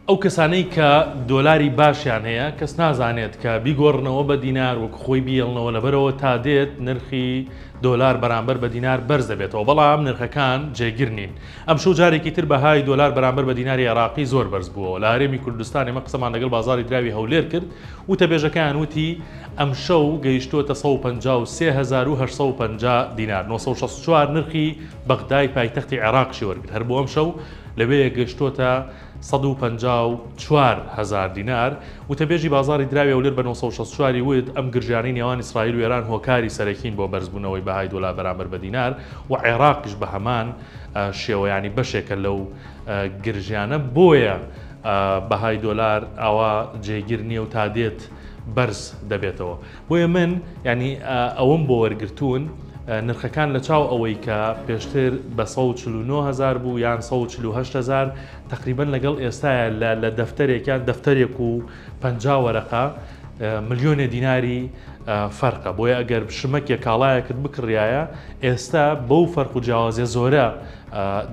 ئەو کەسانەی کە دۆلاری باشیان هەیە کەس نازانێت کە بیگۆڕنەوە بە دینار وەک خۆی بیێڵنەوە لەبەرەوە تا دێت نرخی دۆلار بەرامبەر بە دینار بەرز دەبێتەوە بەڵام نرخەکان جێگر نین ئەمشەو جارێکی تر بەهای دۆلار بەرامبەر بە دیناری عێراقی زۆر بەرز بووەوە لە هەرێمی کوردستان ئێمە قسەمان لەگەڵ بازاڕی دراوی هەولێر کرد وتەبێژەکەیان وتی ئەمشەو گەیشتووەتە 153850 دینار 964 نرخی بەغدای پایتەختی عێراقشی وەرگرت هەر بۆ ئەمشەو لەوێ گەیشتووەتە 154 هەزار دینار. وتەبێژی بازاڕی دراوی هەولێر بە 964 ی وت، ئەم گرژیانەی نێوان ئیسرائیل و ئێران هۆکاری سەرەکین بۆ بەرزبوونەوەی بەهای دۆلار بەرامبەر بە دینار و عێراقیش بە هەمان شێوە یانی بەشێکە لەو گرژیانە بۆیە بەهای دۆلار ئاوا جێگیر نییە و تا دێت بەرز دەبێتەوە. بۆیە من یانی ئەوەم بۆ وەرگرتوون نرخەکان لە چاو ئەوەی کە پێشتر بە 149 هەزار بوو یان 148 هەزار تقریبا لەگەڵ ئێستاە لە لە دەفتەرێک یان دەفتەرێک و 50 وەرەقە ملیۆنێ دیناری فەرقە بۆیە ئەگەر شمەکێ کاڵایەکت بکڕایە ئێستا بەو فەرق و جیاوازیە زۆرە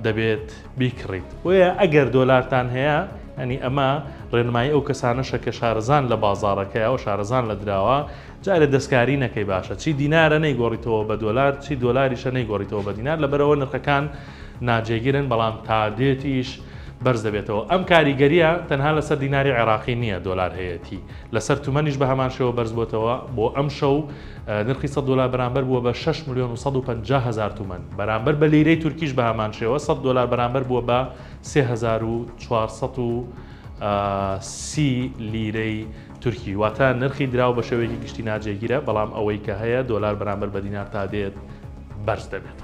دەبێت بیکڕیت بۆیە ئەگەر دۆلارتان هەیە ینی ئەمە ڕێنمایی ئەو کەسانەشە کە شارەزان لە بازاڕەکەیە و شارەزان لە دراوە جارێ دەستکاری نەکەی باشە چی دینارە نەیگۆڕیتەوە بە دۆلار چی دۆلاریشە نەیگۆڕیتەوە بە دینار لەبەرەوە نرخەکان ناجێگیرن بەڵام تا دێتیش بەرز دەبێتەوە ئەم کاریگەریە تەنها لەسەر دیناری عێراقی نییە دۆلار هەیەتی لەسەر تومەنیش بە هەمان شێوە بەرز بۆتەوە بۆ ئەم شەو نرخی 100 دۆلار بەرامبەر بووە بە 6 ملیۆن و 150 هەزار تومەن بەرامبەر بە لیرەی تورکیش بە هەمان شێوە 100 دۆلار بەرامبەر بووە بە 3430 لیرەی تورکی واتە نرخی دراو بە شێوەیەکی گشتی ناجێگیرە بەڵام ئەوەی کە هەیە دۆلار بەرامبەر بە دینار تا دێت بەرز دەبێتەوە.